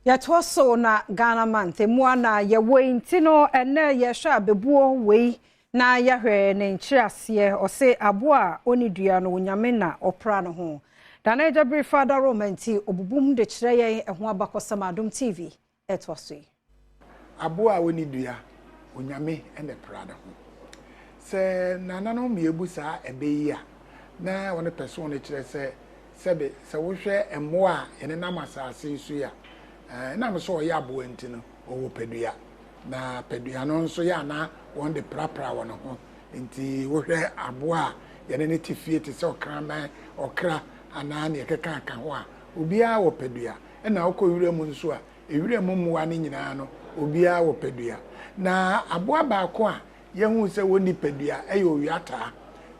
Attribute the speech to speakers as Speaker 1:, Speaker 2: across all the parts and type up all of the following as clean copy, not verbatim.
Speaker 1: Yɛtoa so na Ghana Month mu a na yɛwɔ yi nti no, ɛnɛ yɛhwɛ abɛbuo wei na yɛahwɛ ne nkyerɛaseɛ. Ɔse aboa a ɔni dua no, Onyame na ɔpra no ho. Dana Agya Birifa Daroma nti obubum de kyerɛ yɛn ɛho abakɔsɛm. Adom TV ɛtoa so yi.
Speaker 2: Aboa a ɔni dua, Onyame na pra ne ho. Sɛ nananom mmiɛbu saa ɛbɛ yi a, na wɔn pɛ so wɔn kyerɛ sɛ, sɛbe, sɛ wohwɛ mmoa a yɛnenam asase yi so yi a, ɛnam sɛ ɔyɛ aboa nti no, ɔwɔ padua, na padua no nso yɛ ana wɔn de prapra wɔn ho. Nti wohwɛ aboa a yɛne ne te fie te sɛ ɔkraman, ɔkra anaa nea ɛkeka aka ho a, obiara wɔ padua. Ɛna wokɔ wura mu nso a, ewura mu mmoa no nyinaa no, obiara wɔ padua. Na aboa baako a yɛhu sɛ wɔnni padua ɛyɛ owiataa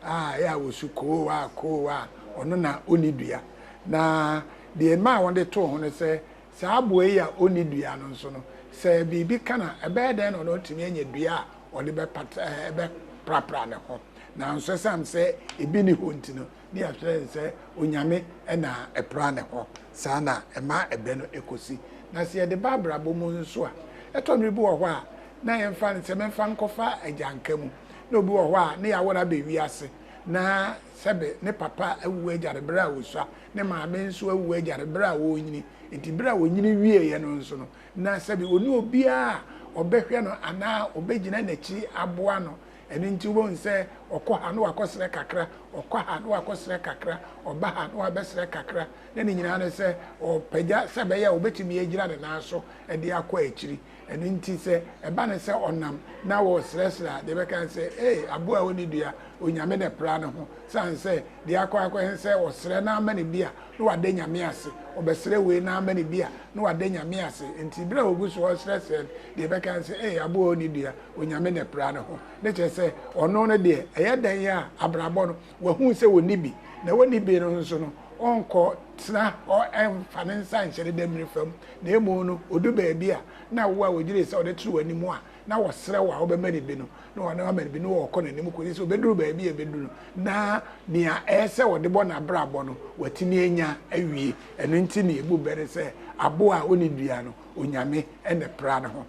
Speaker 2: a ɛyɛ a wɔsu koowa koowa. Ɔno na ɔnni dua. Na deɛ mmaa a wɔde too ho no sɛ, saa aboa yi a ɔnni dua no nso no, sɛ biribi ka na ɛbɛyɛ dɛn na ɔno ɔtumi anya dua a ɔde bɛpata ɛbɛprapra ne ho? Nanso ɛsiane sɛ ebi ni hɔ nti no, ne yɛahwɛ sɛ Onyame ɛna ɛpra ne ho. Saa na ɛma ɛbɛ no ɛkɔsi. Na sɛ yɛde ba abrabɔ mu nso a, ɛtɔ mmere bi wɔ hɔ a, na yɛmfa no sɛ mɛmfa nkɔfa agyanka mu, na obi wɔ hɔ a ne yɛawo no abɛ wiase na sɛbe ne papa awu agya no berɛ a wɔsua, ne maame nso awu agya no berɛ a wɔrenyini. Nti berɛ a wɔnyini wieeɛ no nso no, na sɛbe ɔne obiara a ɔbɛhwɛ no anaa ɔbɛgyina n'akyi aboa no. Ɛno nti wobɛhu sɛ ɔkɔ ha na wakɔsrɛ kakra, ɔkɔ ha na wakɔsrɛ kakra, ɔba ha na wabɛsrɛ kakra, na ne nyinaa no sɛ ɔpagya sɛ ɛbɛyɛ a obɛtumi agyina ne nan so de akɔ akyiri. Ɛno nti sɛ ɛba ne sɛ ɔnam na wɔsrɛsrɛ a, deɛ bɛka sɛ, "Ee, aboa a ɔni dua, Onyame na pra ne ho," san sɛ deɛ akɔ akɔyɛ sɛ ɔsrɛ na ama ne bi a, na wada Nyame ase. Ɔbɛsrɛ wei na ama ne bi a, na wada Nyame ase. Nti berɛ a ogu so ɔsrɛsrɛ no, deɛ bɛka sɛ, "Ee, aboa a ɔni dua, Onyame na pra ne ho," ne kyerɛ sɛ ɔno no deɛ, ɛyɛ dan a abrabɔ no wahu sɛ wɔni bi na wɔni bi no nso no, ɔnkɔ tena hɔ ɛmfa ne nsa nhyɛ ne dɛm fam. Na emu no, odu baabi a na wo a wɔgyere sɛ ɔde toro w'anim a na wɔsrɛ wo a wobɛma ne bi no, na wɔne ama ne bi no, wɔkɔ n'anim kɔsi sɛ obɛduru baabi a ɛbɛduru no, na nea ɛyɛ sɛ wɔde bɔ n'abrabɔ no, watumi anya awie. Ɛno nti ne ebu bɛ ne sɛ aboa a ɔni dua no, Onyame ɛna pra ne ho.